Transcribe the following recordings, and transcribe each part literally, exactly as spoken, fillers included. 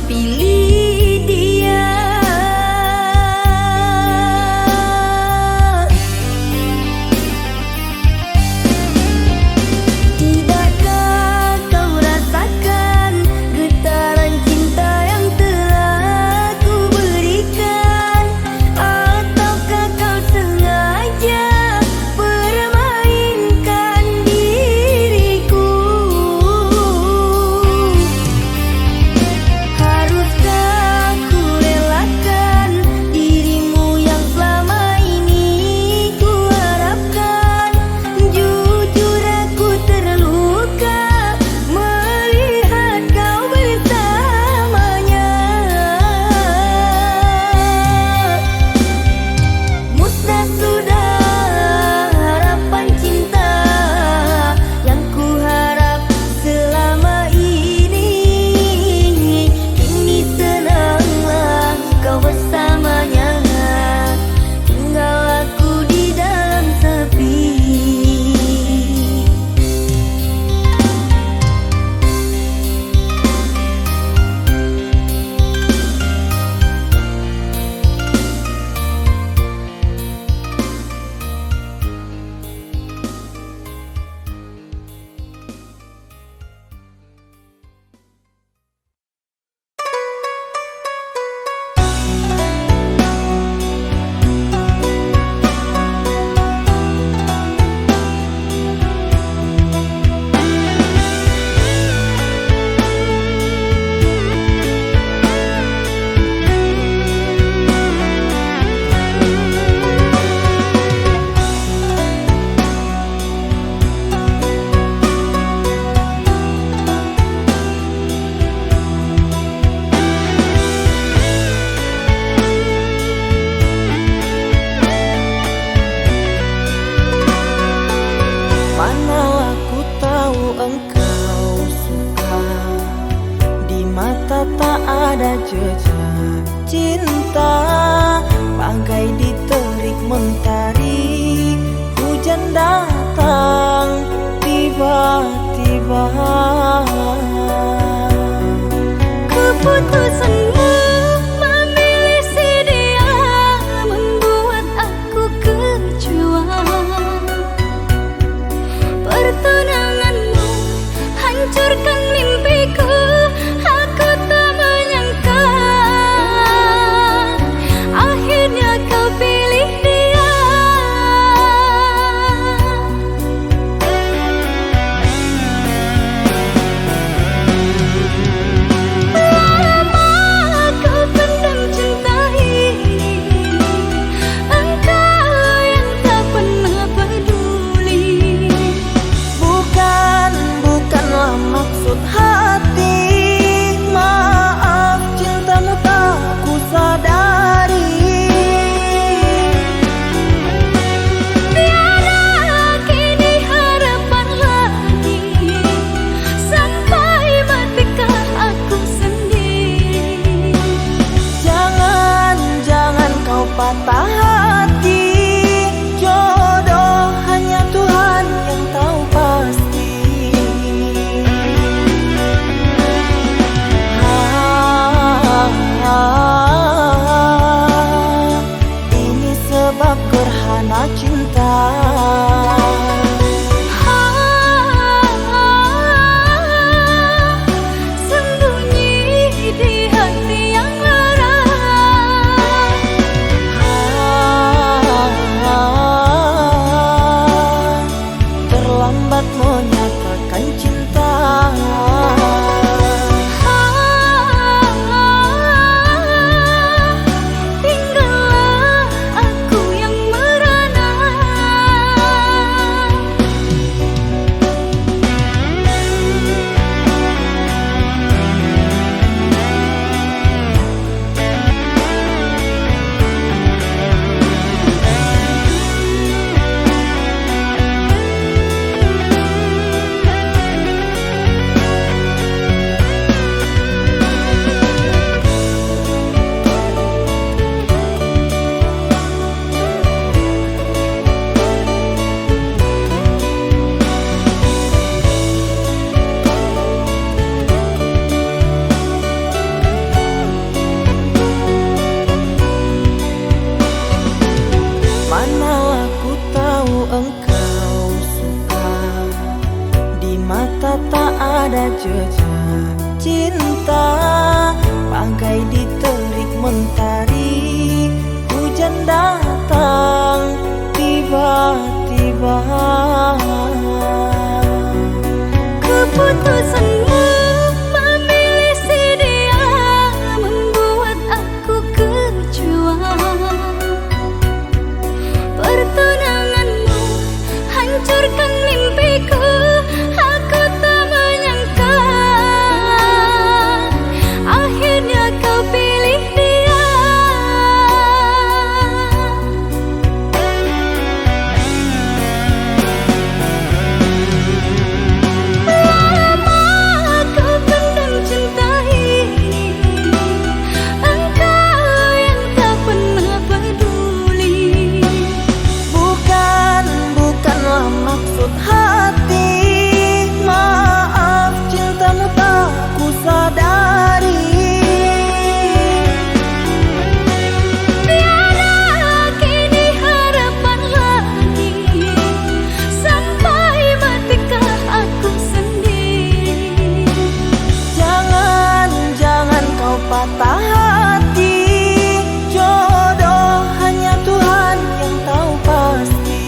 pilih dia. Tidakkah kau rasakan getaran cinta yang telah ku berikan? Ataukah kau sengaja permainkan diriku? Haruskah ku relakan dirimu yang selama ini ku harapkan? Jujur, aku terluka melihat kau bersamanya. Musnah sudah harapan cinta yang ku harap selama ini. Kini senanglah kau bersamanya, tinggal aku di dalam sepi. Manalah ku tahu engkau suka, di mata tak ada jejak cinta, bagai di terik mentari, hujan datang tiba-tiba. Keputusanmu memilih si dia membuat aku kecewa. Pertunanganmu hancurkan mimpiku, aku tak menyangka akhirnya kau pilih dia. Lama kau pendam cinta ini, engkau yang tak pernah peduli. Bukan, bukanlah maksud hati, maaf cintamu tak kusadari. Tiada kini harapan lagi, sampai matikah aku sendiri. Jangan, jangan kau patah hati, jodoh hanya Tuhan yang tahu pasti. Ah, ini sebab gerhana cinta. Sembunyi di hati yang lara. Terlambat menyatakan cinta. Tinggallah aku yang merana. Jejak cinta bagai diterik mentari, hujan datang tiba-tiba. Keputusanmu memilih si dia membuat aku kecewa. Pertunanganmu hancurkan mimpiku, aku tak menyangka akhirnya kau pilih dia. Lama kau pendam cinta ini, engkau yang tak pernah peduli. Bukan, bukanlah maksud hati. Maaf, cintamu tak kusadari. Tiada kini harapan lagi, sampai matikah aku sendiri. Jangan, jangan kau patah hati. Jodoh hanya Tuhan yang tahu pasti.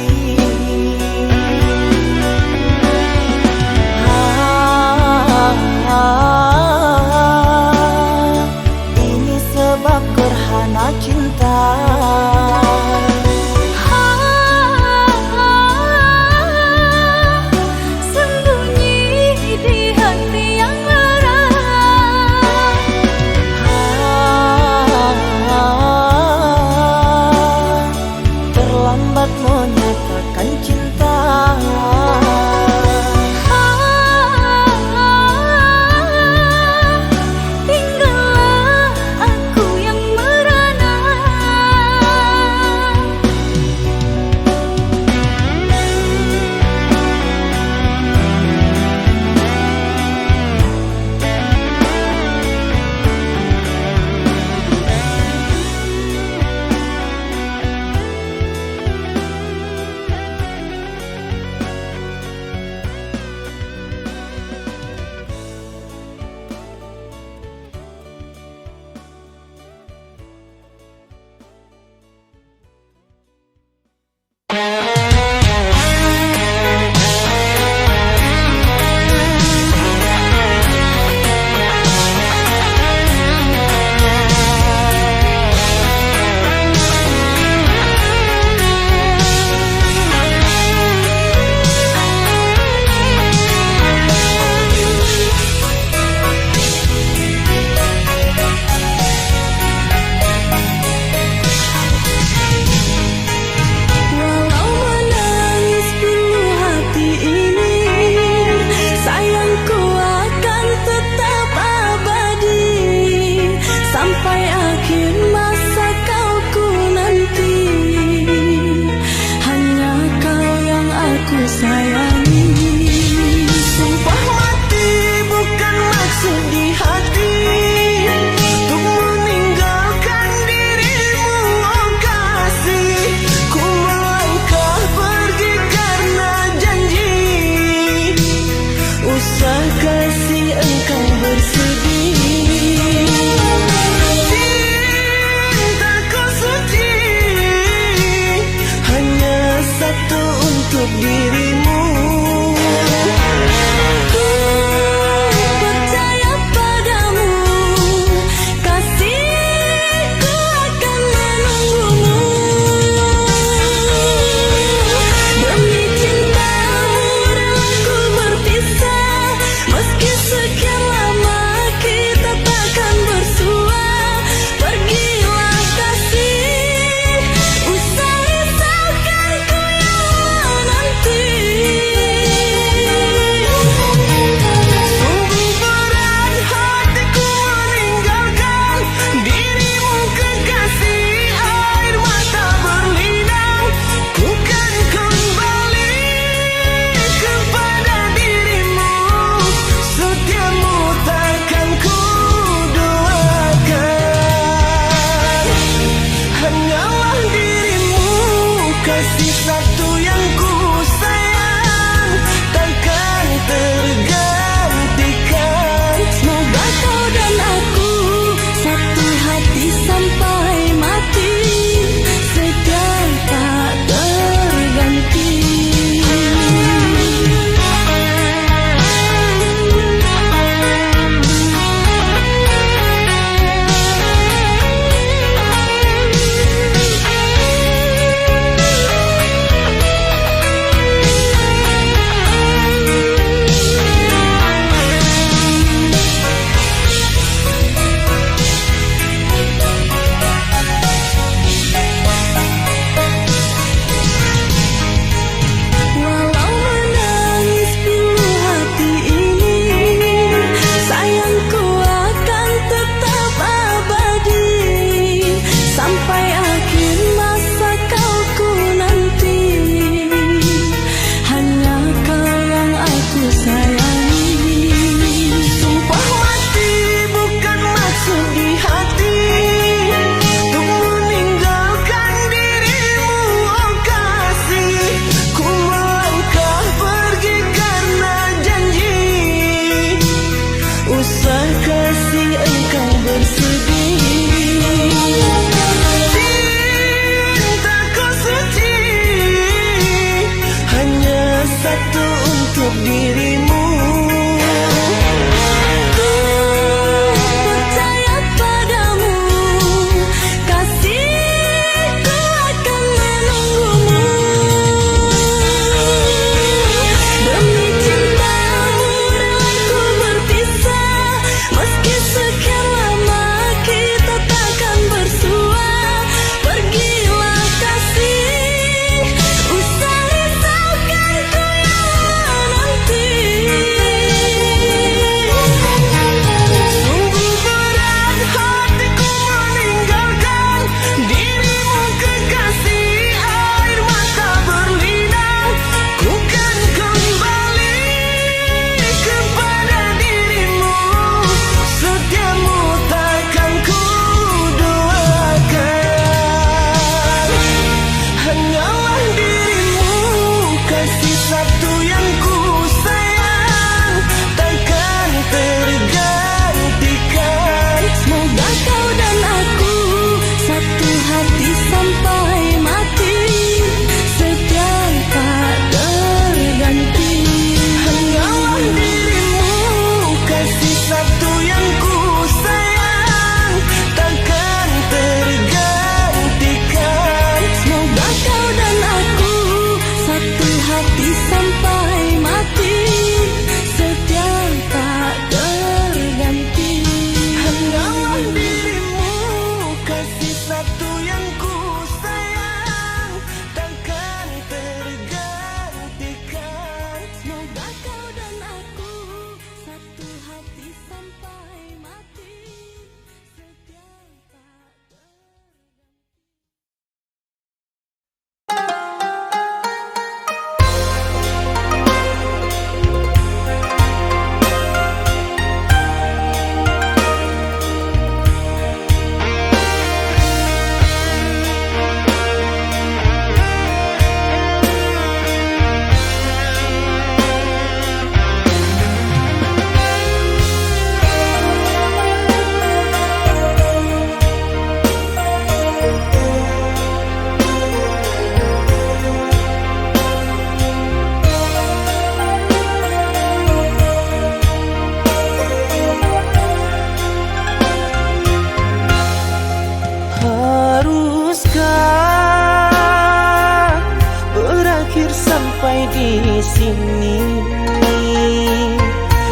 sini.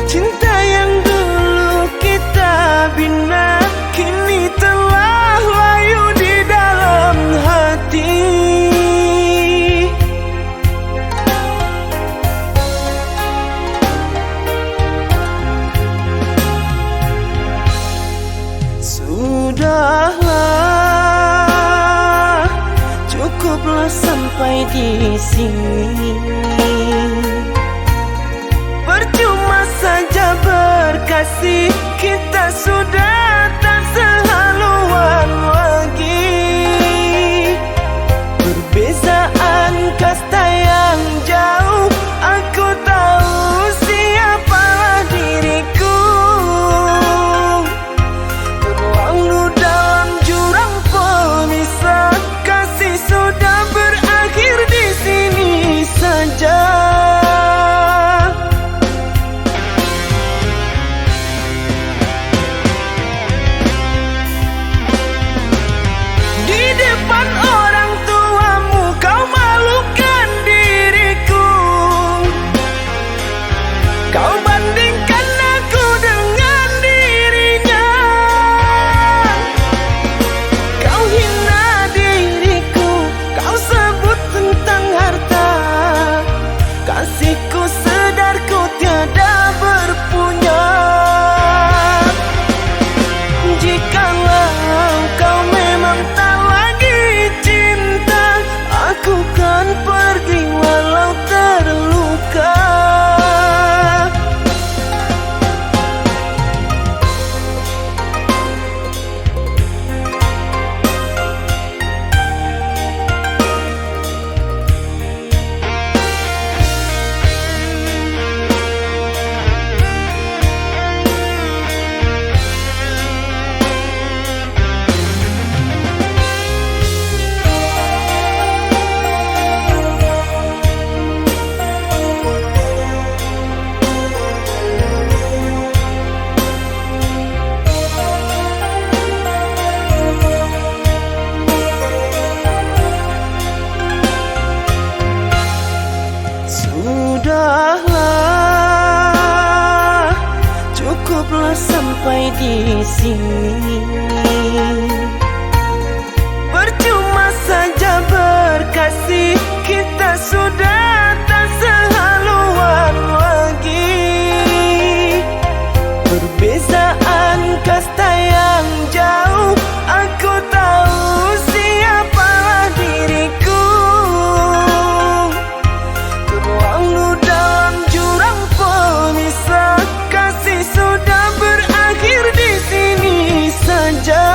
Cinta yang dulu kita bina, kini telah layu di dalam hati. Sudahlah, cukuplah sampai di sini. Percuma saja berkasih, kita sudah tak sehaluan lagi. Perbezaan kasta yang jauh, aku tahu siapalah diriku. Terlalu dalam jurang pemisah, kasih sudah berakhir di sini saja. Di depan orang tuamu kau malukan diriku. Kau bandingkan aku dengan dirinya. Kau hina diriku, kau sebut tentang harta. Kasihku sedarku tiada berpunya. Jikalau kau memang tak lagi cinta, aku kan pergi walau terluka. Sudahlah, cukuplah sampai di sini. Percuma saja berkasih, kita sudah tak sehaluan lagi. Perbezaan kasta yang jauh, aku tahu siapalah diriku. Terlalu dalam jurang pemisah, kasih sudah berakhir di sini saja.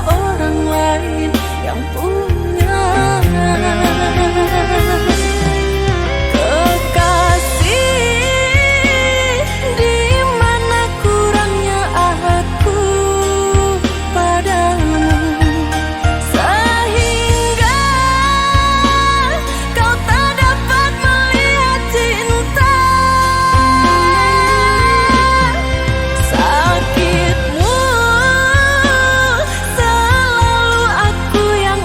orang lain yang punya. Kekasih, di mana kurangnya aku padamu, sehingga kau tak dapat melihat cinta. Sakitmu selalu aku yang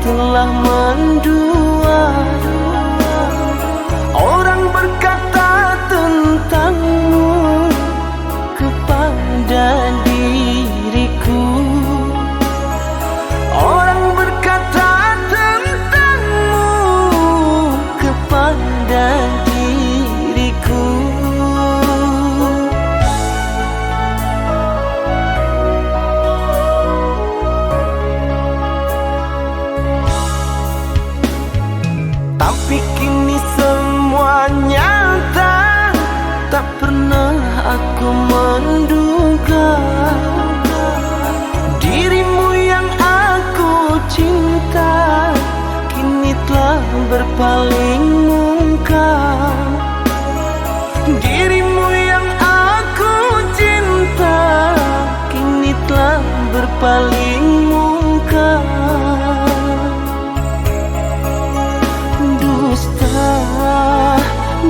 Telah mandua orang berkata tentangmu kepada diriku. Orang berkata tentangmu kepada diriku. Tapi kini semua nyata, tak pernah aku menduga. Dirimu yang aku cinta, kini telah berpaling muka. Dirimu yang aku cinta, kini telah berpaling muka. Dusta,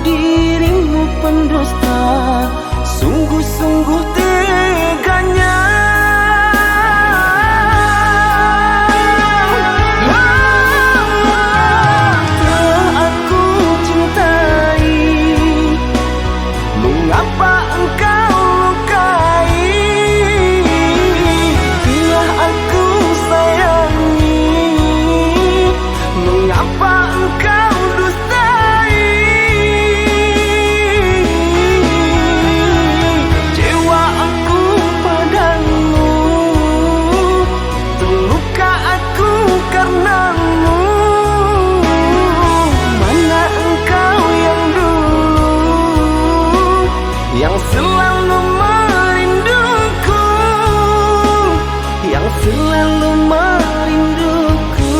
dirimu pendusta, sungguh-sungguh teganya. Telah aku cintai, mengapa engkau lukai? Telah aku sayangi, mengapa engkau dustai? Kecewa aku padamu, terluka aku karenamu. Mana engkau yang dulu, yang selalu merinduku, yang selalu merinduku?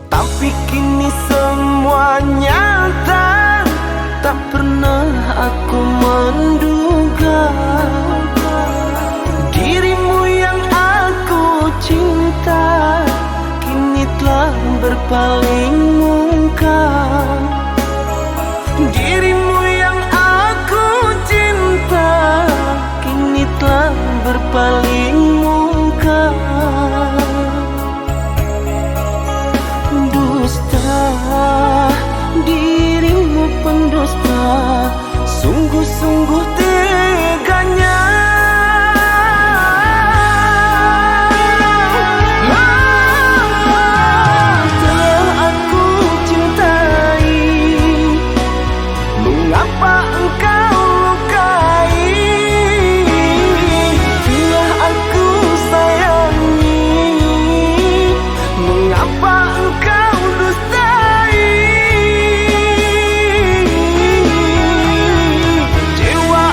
Tapi kini semua nyata, tak pernah aku menduga. Dirimu yang aku cinta, kini telah berpaling muka. Dirimu yang aku cinta, kini telah berpaling muka. Dusta, dirimu pendusta, sungguh-sungguh teganya. Telah aku cintai, mengapa engkau lukai? Telah aku sayangi, mengapa engkau dustai? Kecewa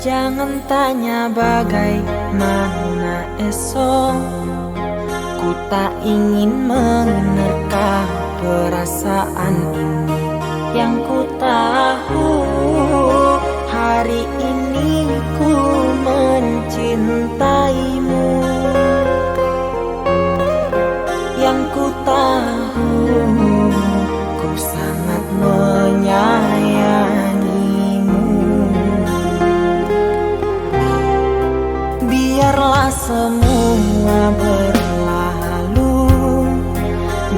Jangan tanya bagaimana esok, ku tak ingin menerka perasaan ini. Yang ku tahu, hari ini ku mencintaimu. Yang ku tahu, ku sangat menyayangimu. Biarlah semua berlalu,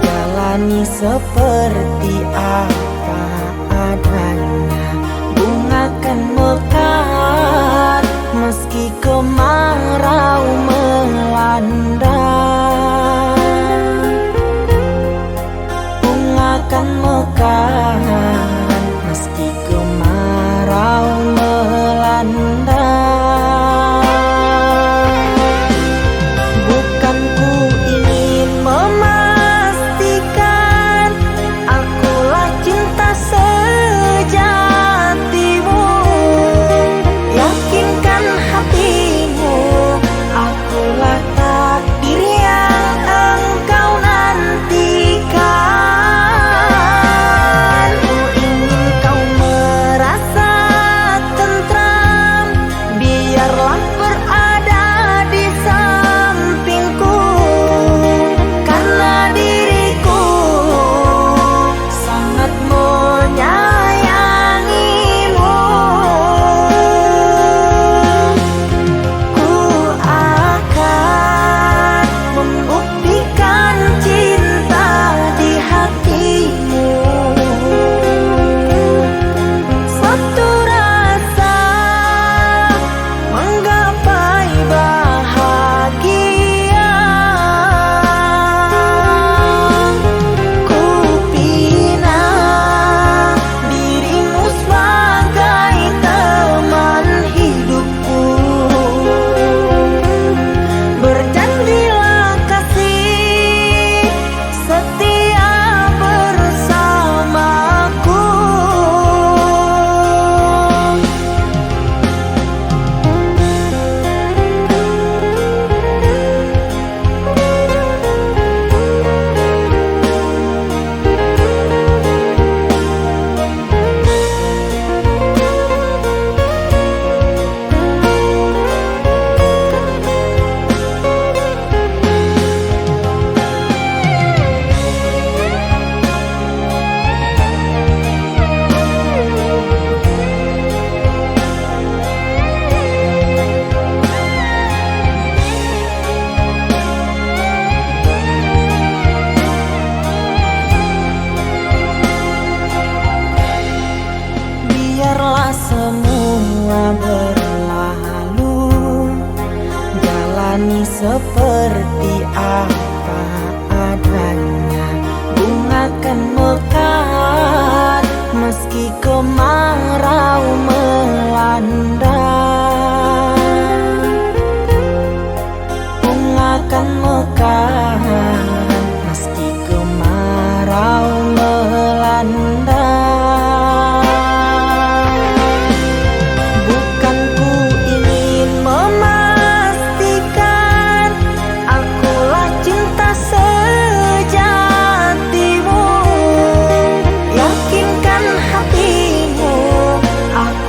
jalani seperti apa adanya. Bunga kan mekar meski kemarau melanda. Bunga kan mekar meski kemarau melanda. Bukan ku ingin memastikan akulah cinta sejatimu. Yakinkan hatimu, akulah takdir yang engkau nantikan. Ku ingin kau merasa tentram, biarlah berada di sampingku, karena diriku sangat menyayangimu. Ku akan membuktikan cinta di hatimu. Satu rasa menggapai bahagia. Ku pinang dirimu sebagai teman hidupku. Berjanjilah kasih setia bersamaku. Biarlah semua berlalu, jalani seperti apa adanya. Bunga kan mekar meski kemarau melanda. Bunga kan mekar meski kemarau melanda. Bukan ku ingin memastikan akulah cinta sejatimu. Yakinkan hatimu, aku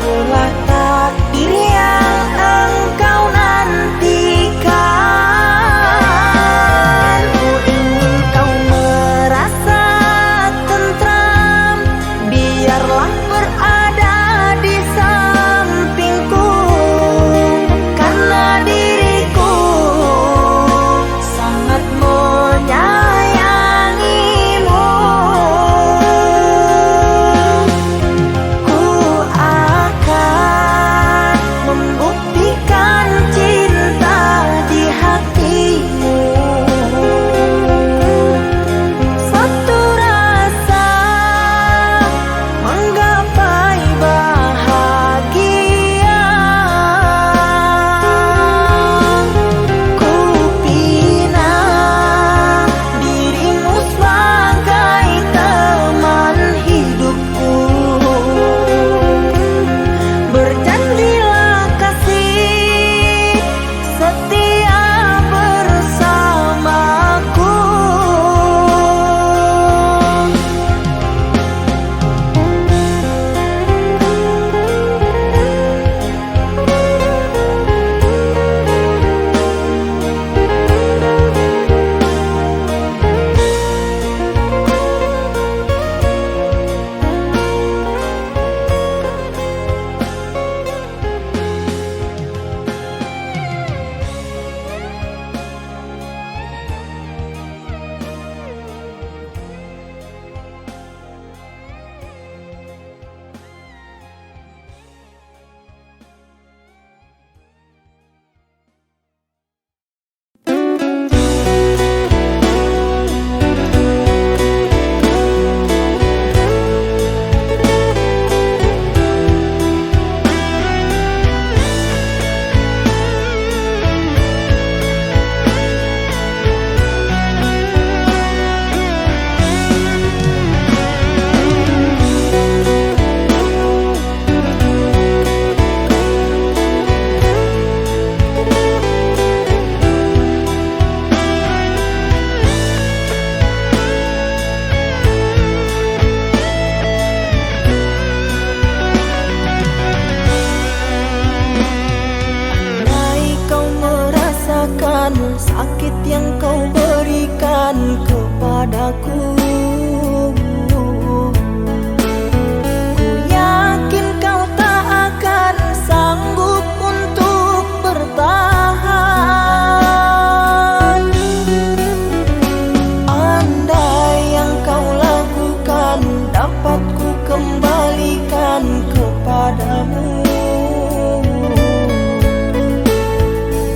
padamu.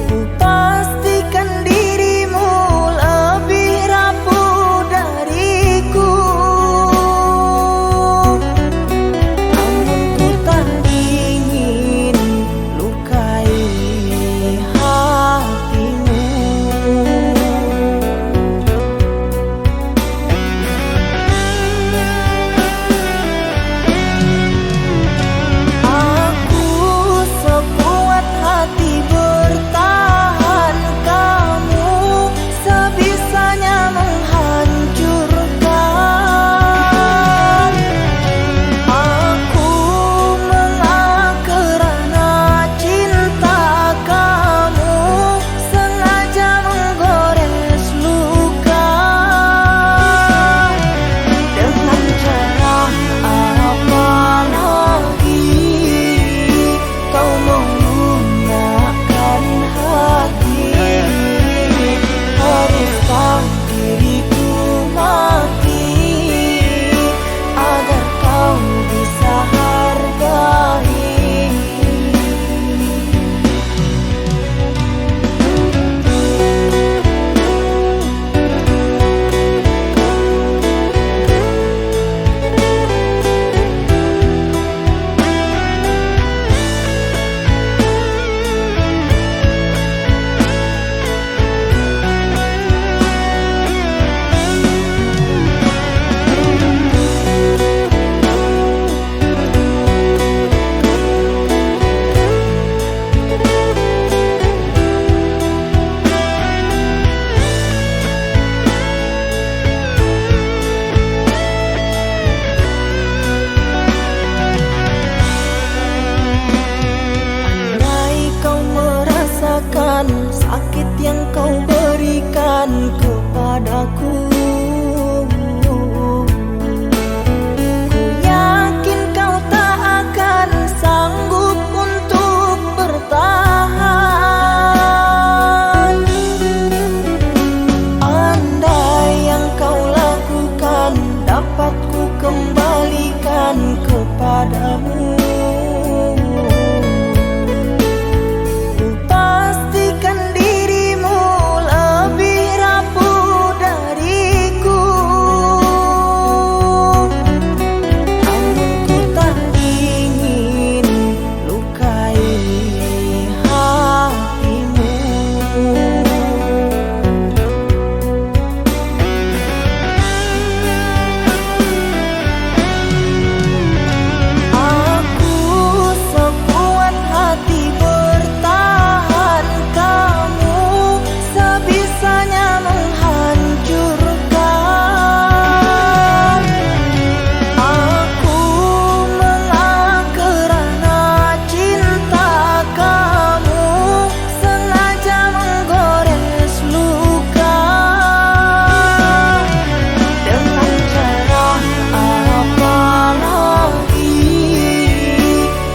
Ku pastikan dirimu lebih rapuh dariku. Namun ku tak ingin lukai hatimu. Aku sekuat hati bertahan, kamu sebisanya menghancurkan. Aku mengalah kerana cinta, kamu sengaja menggores luka. Dengan cara apa lagi kau melunakkan hati? Haruskah diriku mati agar kau bisa hargai? Andai kau merasakan sakit yang kau berikan kepadaku, ku yakin kau tak akan sanggup untuk bertahan. Andai yang kau lakukan dapat ku kembalikan kepadamu, ku pastikan dirimu lebih rapuh dariku. Namun ku tak ingin lukai hatimu. Aku sekuat hati bertahan, kamu sebisanya menghancurkan. Aku mengalah kerana cinta, kamu sengaja menggores luka. Dengan cara apa lagi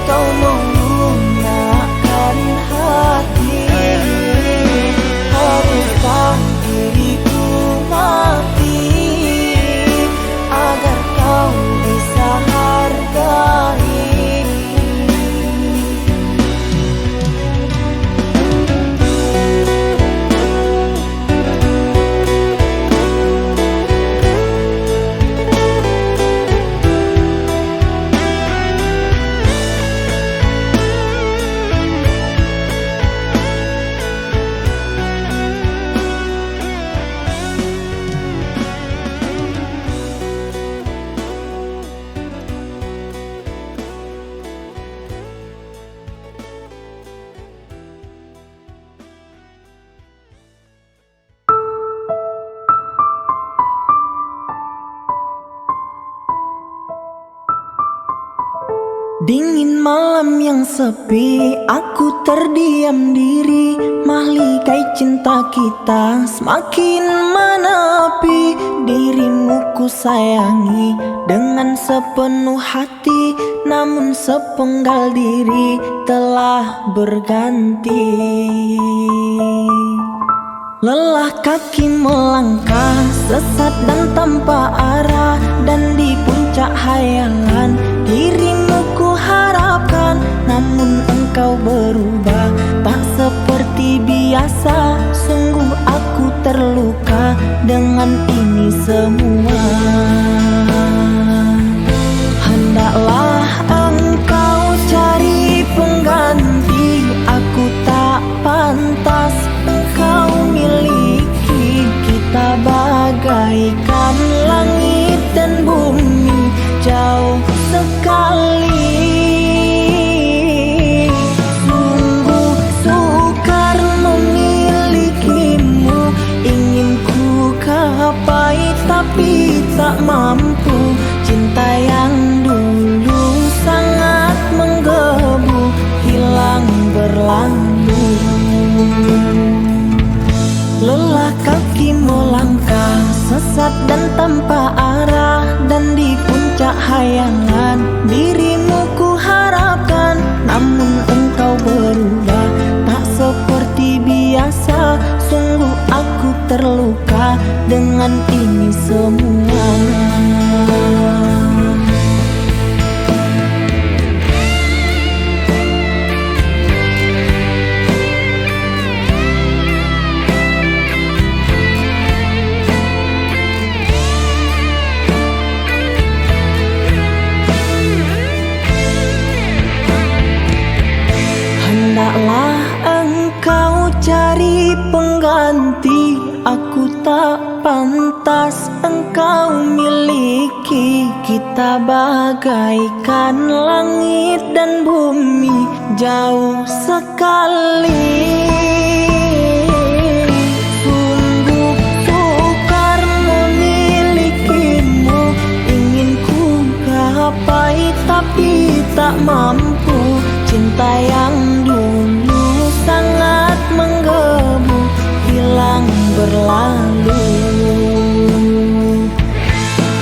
kau melunakkan hati? Haruskah diriku mati agar kau bisa hargai? Dingin malam yang sepi, aku terdiam diri, mahligai cinta kita semakin menepi. Dirimu ku sayangi dengan sepenuh hati, namun sepenggal diri telah berganti. Lelah kaki melangkah, sesat dan tanpa arah, dan di puncak hayalan dirimu ku harap. Ini semua, hendaklah engkau cari pengganti. Aku tak pantas engkau miliki. Kita bagaikan langit dan bumi, jauh sekali. Sungguh sukar memilikimu, ingin ku gapai tapi tak mampu. Cinta yang dulu sangat menggebu, hilang berlalu. Lelah kaki melangkah, sesat dan tanpa arah, dan di puncak hayangan dirimu ku harapkan. Namun engkau berubah, tak seperti biasa. Sungguh aku terluka dengan ini semua. Hendaklah engkau cari pengganti. Aku tak pantas engkau miliki. Kita bagaikan langit dan bumi, jauh sekali. Sungguh sukar memilikimu, ingin ku gapai tapi tak mampu. Cinta yang dulu sangat menggebu, hilang berlalu.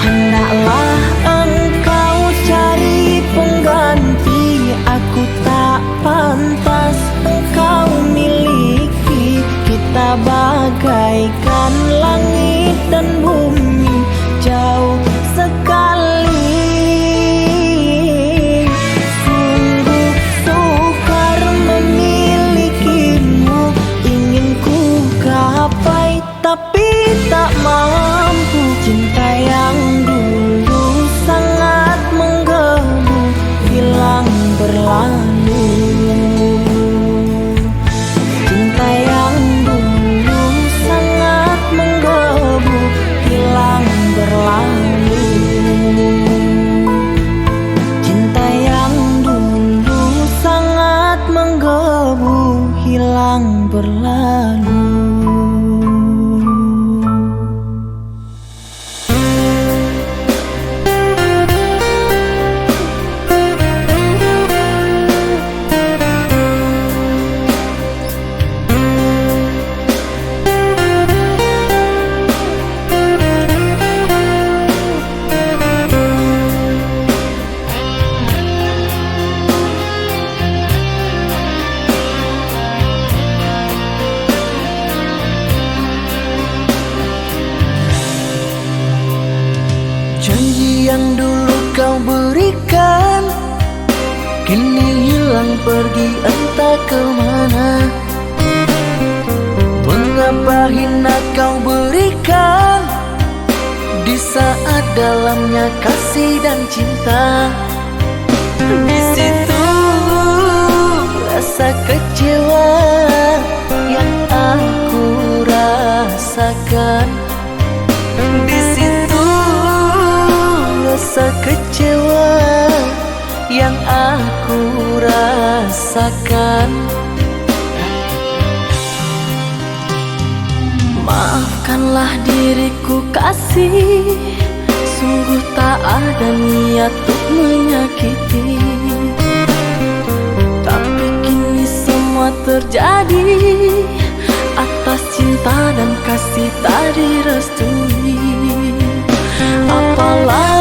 Hendaklah engkau cari pengganti. Aku tak pantas engkau miliki. Kita bagaikan langit dan bumi, jauh sekali. Sungguh sukar memilikimu, ingin ku gapai tapi tak mampu. Cinta yang dulu sangat menggebu, hilang berlalu. Cinta yang dulu sangat menggebu, hilang berlalu. Cinta yang dulu sangat menggebu, hilang berlalu. Janji yang dulu kau berikan, kini hilang pergi entah ke mana. Mengapa hina kau berikan di saat dalamnya kasih dan cinta? Di situ rasa kecewa yang aku rasakan. Di situ rasa kecewa yang aku rasakan. Maafkanlah diriku, kasih, sungguh tak ada niat untuk menyakiti. Tapi kini semua terjadi atas cinta dan kasih tak direstui. Apalah